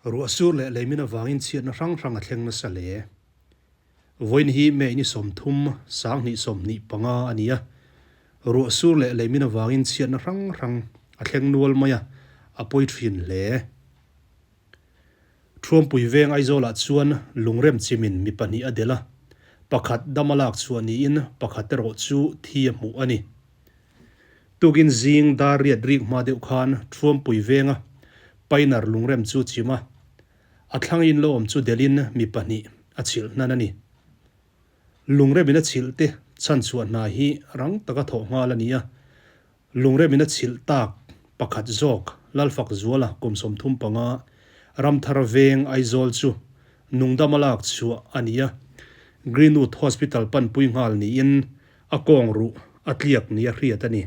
Ruah sur leh leimin avangin chhiatna hrang hrang a thleng nasa hle. Vawiin hi May ni 30, 2025 a ni a. Ruah sur leh leimin avangin chhiatna hrang hrang a thleng nual mai a, a pawi thin hle. Thuampui veng Aizawlah chuan lungrem chimin mi pahnih a delh a, pakhat dam a lak chhuah niin pakhat erawh chu thi a hmuh a ni. Tukin zing dar riat rik hma deuh khan Thuampui venga Painar lungrem chu chim a, a thlang in lo awm chu delhin mi pahnih a chhilh hnan a ni. Lungremin a chhilh te chhanchhuah hna hi rang taka thawh nghal a ni a, Lungremin a chhilh tak pakhat zawk Lalfakzuala kum 35 Ramthar veng Aizawl chu nungdam a lak chhuah a ni a, Greenwood Hospital panpui nghal niin a kawng ruh a tliak nia hriat a ni.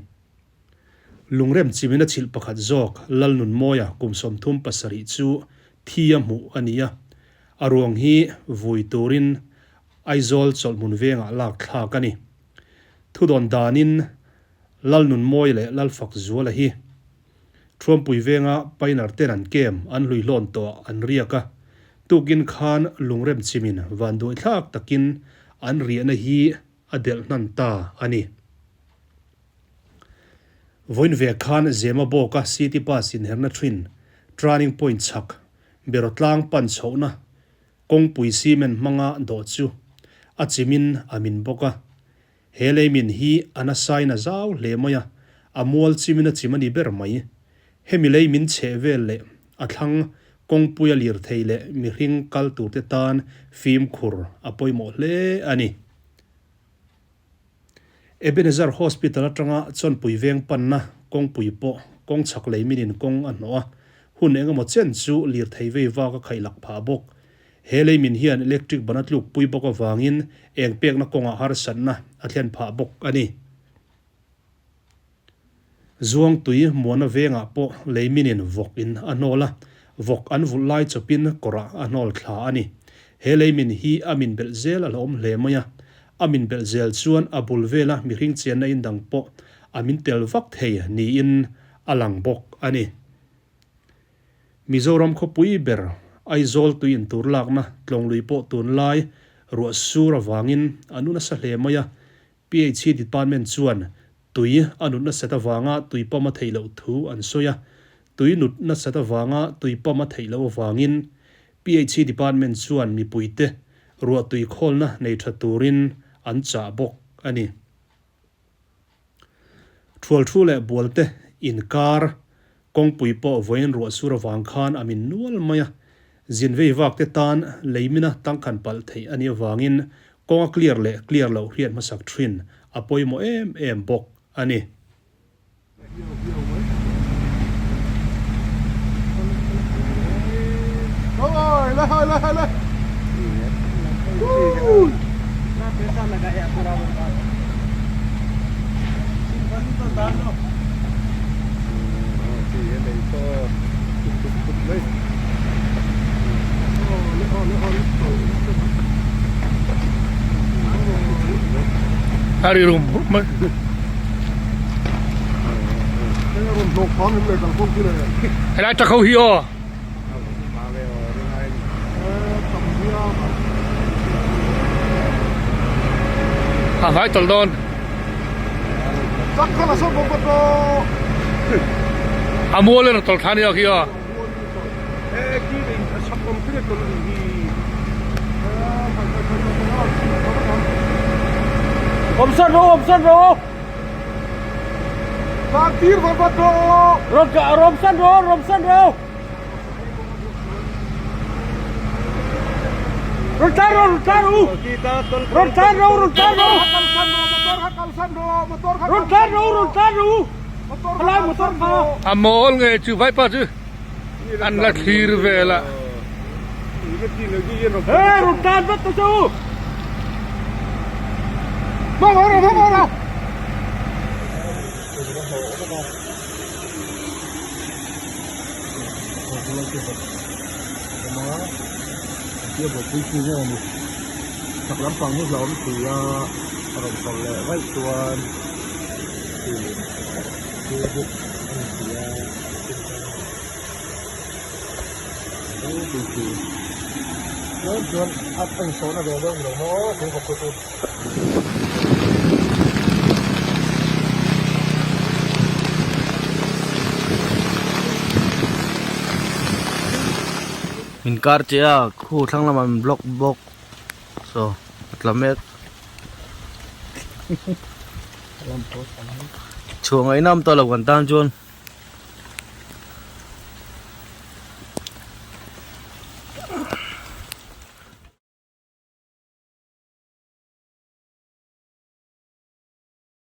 Lungrem chimin a chhilh pakhat zawk Lalnunmawia kum 37 chu thi a hmuh a ni a, a ruang hi vui turin Aizawl chawlhhmun vengah lak thlak a ni. Thudawn danin Lalnunmawi leh Lalfakzuala hi Thuampui venga Painar ten an kem an hlui hlawn tawh an riak a, tukin khan lungrem chimin vanduai thlak takin an riahna hi a delh hnan ta a ni. Vawiin ve khan Zema bawka City Bus inherna thin Turning Point chhak Berawtlang pan chhohna kawngpui cement hmanga dawh chu a chimin a min bawk a. He leimin hi a nasain a zau hle mai a, a mual chimin a chim a ni ber mai. Hemi leimin chheh vel leh a thlang kawngpuia lirthei leh mihring kal turte tan fimkhur a pawimawh hle a ni. Ebenezer Hospital atanga Chawnpui veng panna kawngpui pawh kawng chhak leiminin kawng a hnawh a, hun engemaw chen chu lirthei vei vak a khaihlak phah bawk. He leimin hian electric ban a tluk pui bawk avangin eng pekna kawngah harsatna a thlen phah bawk a ni. Zuangtui muana vengah pawh leiminin vawk in a hnawl a, vawk an vulh lai chawpin kawrah a hnawl thla a ni. He leimin hi a min belh zel a hlawm hle mai a, a min belh zel chuan a bul vela mihring chenna in dang pawh a min tel vak thei niin a lang bawk a ni. Mizoram khawpui ber Aizawl tui intur lakna Tlawnglui pawh tunlai ruah sur avangin a nu nasa hle mai a, PHE department chuan tui a nut nasat avanga tui pump a theih loh thu an sawi a, tui nut nasat avanga tui pump a theih loh avangin PHE department chuan mipuite ruahtui khawlna nei tha turin an chah bawk a ni. Thualthu leh Bualte inkar kawngpui pawh vawiin ruah sur avang khan a min nual mai a, zin vei vak te tan leimina tangkhan palh theih a nih avangin kawng a clear leh clear loh hriat hmasak thin a pawimawh em em bawk a ni. A ri rum rum mai. Helai tak ho hi aw. A vai tawlh dawn. A mual in a tawlh thla nia khi aw. Awmsan rawh awmsan rawh. Rawmsan rawh rawmsan rawh. Rawn tlan rawh rawn tlan rawh u. Rawn tlan rawh rawn tlan rawh. Rawn tlan rawh rawn tlan rawh u. Khalai motor kha. A mawl nge chu vaipa chu an la thlir vel a. Hey rawn tlan vat ta che u. Chhak lampang hi hlauhawm si a, a rawn tawlh leh vaih chuan thil buk a ni si a. tlangpui si. Tlem chuan a insawhna ve deuh lo maw aw thingkawp te chu. Min kar che a khu thlang lamah min block bawk saw a tla mek chhuah ngaihna awm tawh lo kan tan chuan.